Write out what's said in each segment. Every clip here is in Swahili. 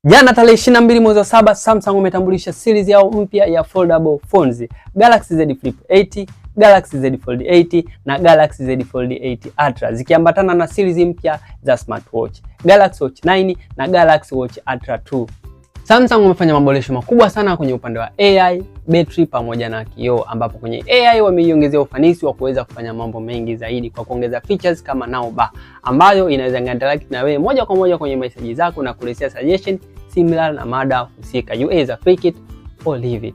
Jana tarehe 22 mwezi wa 7, Samsung wametambulisha series yao mpya ya foldable phones, Galaxy Z Flip 8, Galaxy Z Fold 8 na Galaxy Z Fold 8 Ultra, zikiambatana na series mpya za smartwatch, Galaxy Watch 9 na Galaxy Watch Ultra 2. Samsung wamefanya maboresho makubwa sana kwenye upande wa AI, betri pamoja na kioo, ambapo kwenye AI wameiongezea ufanisi wa kuweza kufanya mambo mengi zaidi kwa kuongeza features kama Now Bar, ambayo inaweza interact na wewe moja kwa moja kwenye message zako na kuletea suggestion similar na mada husika. You either pick it or leave it.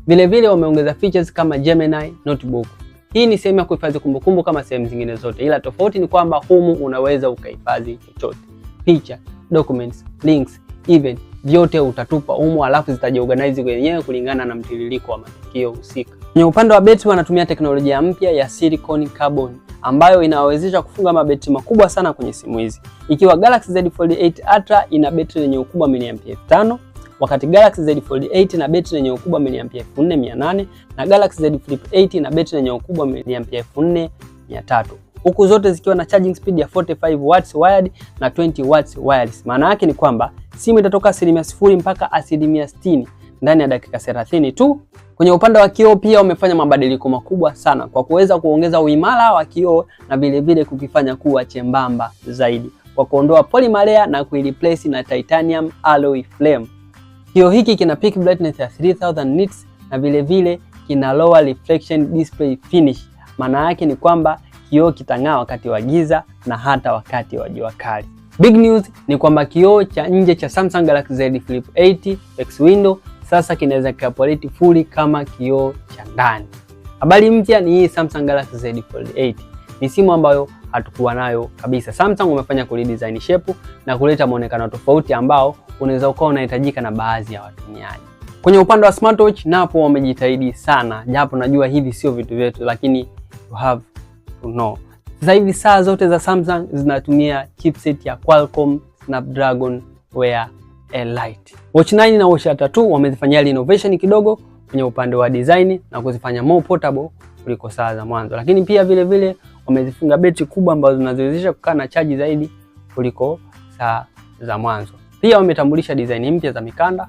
Vile vile wameongeza features kama Gemini Notebook. Hii ni sehemu ya kuhifadhi kumbukumbu kama sehemu zingine zote, ila tofauti ni kwamba humu unaweza ukahifadhi chochote: picha, documents, links, even vyote utatupa humu, alafu zitajiorganize wenyewe kulingana na mtiririko wa matukio husika. Kwenye upande wa betri wanatumia teknolojia mpya ya silicon carbon ambayo inawawezesha kufunga mabetri makubwa sana kwenye simu hizi. Ikiwa Galaxy Z Fold 8 Ultra ina betri yenye ukubwa mAh 5000, wakati Galaxy Z Fold 8 ina betri yenye ukubwa mAh 4800 na Galaxy Z Flip 8 ina betri yenye ukubwa mAh 4300, huku zote zikiwa na charging speed ya 45 watts wired na 20 watts wireless. Maana yake ni kwamba simu itatoka 0% mpaka 60% ndani ya dakika 30 tu. Kwenye upande wa kioo pia wamefanya mabadiliko makubwa sana kwa kuweza kuongeza uimara wa kioo na vilevile kukifanya kuwa chembamba zaidi kwa kuondoa polymer layer na kuireplace na titanium alloy frame. Kioo hiki kina peak brightness ya 3000 nits na vilevile kina lower reflection display finish. Maana yake ni kwamba kioo kitang'aa wakati wa giza na hata wakati wa jua kali. Big news ni kwamba kioo cha nje cha Samsung Galaxy Z Flip 8 Flex Window sasa kinaweza kikaoperate fully kama kioo cha ndani. Habari mpya ni hii Samsung Galaxy Z Fold 8. Ni simu ambayo hatukuwa nayo kabisa. Samsung wamefanya kuredesign shape na kuleta muonekano tofauti ambao unaweza ukawa unahitajika na baadhi ya watumiaji. Kwenye upande wa smartwatch napo wamejitahidi sana, japo najua hivi sio vitu vyetu, lakini you have to know. Sasa hivi saa zote za Samsung zinatumia chipset ya Qualcomm Snapdragon Wear Elite. Watch 9 na Watch Ultra 2 wamezifanyia renovation kidogo kwenye upande wa design na kuzifanya more portable kuliko saa za mwanzo, lakini pia vile vile wamezifunga betri kubwa ambazo zinaziwezesha kukaa na chaji zaidi kuliko saa za mwanzo. Pia wametambulisha design mpya za mikanda,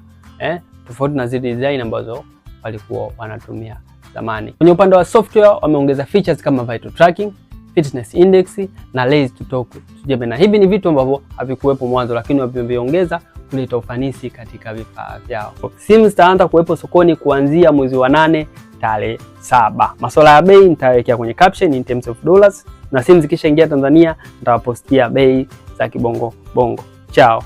tofauti na zile design ambazo walikuwa wanatumia zamani. Kwenye upande wa software wameongeza features kama vital tracking, fitness index na raise to talk to Gemini. Hivi ni vitu ambavyo havikuwepo mwanzo, lakini wameviongeza kuleta ufanisi katika vifaa vyao. Simu zitaanza kuwepo sokoni kuanzia mwezi wa 8 tarehe 7. Masuala ya bei nitawekea kwenye caption in terms of dollars, na simu zikishaingia Tanzania nitawapostia bei za kibongo bongo. Chao.